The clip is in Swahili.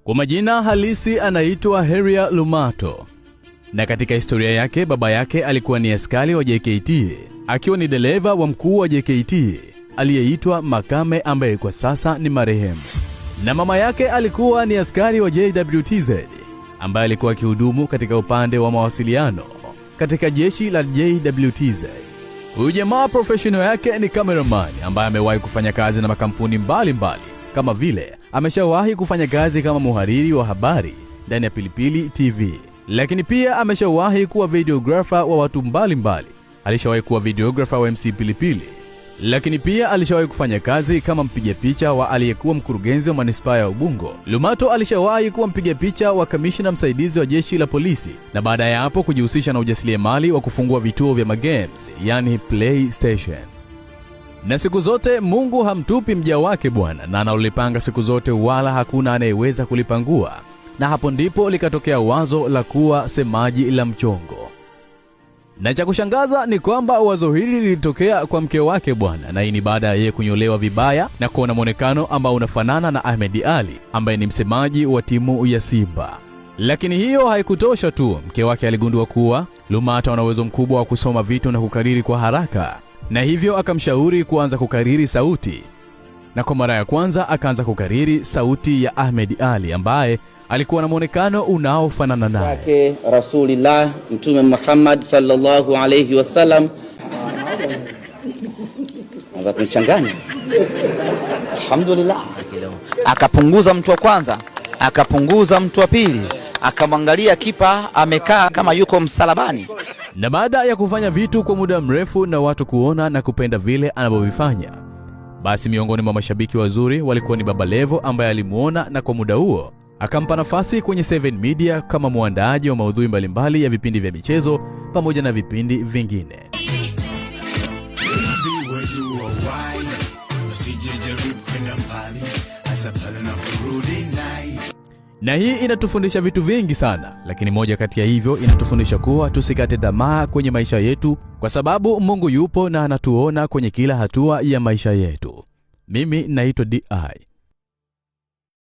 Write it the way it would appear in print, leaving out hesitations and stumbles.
Kwa majina halisi anaitwa Heria Lumato, na katika historia yake baba yake alikuwa ni askari wa JKT, akiwa ni dereva wa mkuu wa JKT aliyeitwa Makame ambaye kwa sasa ni marehemu, na mama yake alikuwa ni askari wa JWTZ ambaye alikuwa akihudumu katika upande wa mawasiliano katika jeshi la JWTZ. Huyu jamaa professional yake ni cameraman ambaye amewahi kufanya kazi na makampuni mbalimbali mbali, kama vile ameshawahi kufanya kazi kama muhariri wa habari ndani ya Pilipili TV, lakini pia ameshawahi kuwa videographer wa watu mbalimbali. Alishawahi kuwa videographer wa MC Pilipili, lakini pia alishawahi kufanya kazi kama mpiga picha wa aliyekuwa mkurugenzi wa manispaa ya Ubungo. Lumato alishawahi kuwa mpiga picha wa kamishna msaidizi wa jeshi la polisi, na baada ya hapo kujihusisha na ujasiriamali wa kufungua vituo vya magames, yani PlayStation. Na siku zote Mungu hamtupi mja wake bwana, na analolipanga siku zote wala hakuna anayeweza kulipangua. Na hapo ndipo likatokea wazo la kuwa semaji la mchongo. Na cha kushangaza ni kwamba wazo hili lilitokea kwa mke wake bwana, na hii ni baada ya yeye kunyolewa vibaya na kuona mwonekano ambao unafanana na Ahmed Ali ambaye ni msemaji wa timu ya Simba. Lakini hiyo haikutosha tu, mke wake aligundua kuwa Lumato ana uwezo mkubwa wa kusoma vitu na kukariri kwa haraka, na hivyo akamshauri kuanza kukariri sauti, na kwa mara ya kwanza akaanza kukariri sauti ya Ahmed Ali ambaye alikuwa na mwonekano unaofanana naye. Wake Rasulillah Mtume Muhammad sallallahu alayhi wasallam. Anza kunichanganya. Alhamdulillah. Akapunguza mtu wa kwanza, akapunguza mtu wa pili, akamwangalia kipa amekaa kama yuko msalabani. Na baada ya kufanya vitu kwa muda mrefu na watu kuona na kupenda vile anavyovifanya, basi miongoni mwa mashabiki wazuri walikuwa ni Baba Levo ambaye alimuona na kwa muda huo akampa nafasi kwenye 7 Media kama mwandaaji wa maudhui mbalimbali ya vipindi vya michezo pamoja na vipindi vingine. Be where you are wise. Usijejaribu kwenda mbali, hasa pale unaporudi night. Na hii inatufundisha vitu vingi sana, lakini moja kati ya hivyo inatufundisha kuwa tusikate tamaa kwenye maisha yetu, kwa sababu Mungu yupo na anatuona kwenye kila hatua ya maisha yetu. Mimi naitwa DI.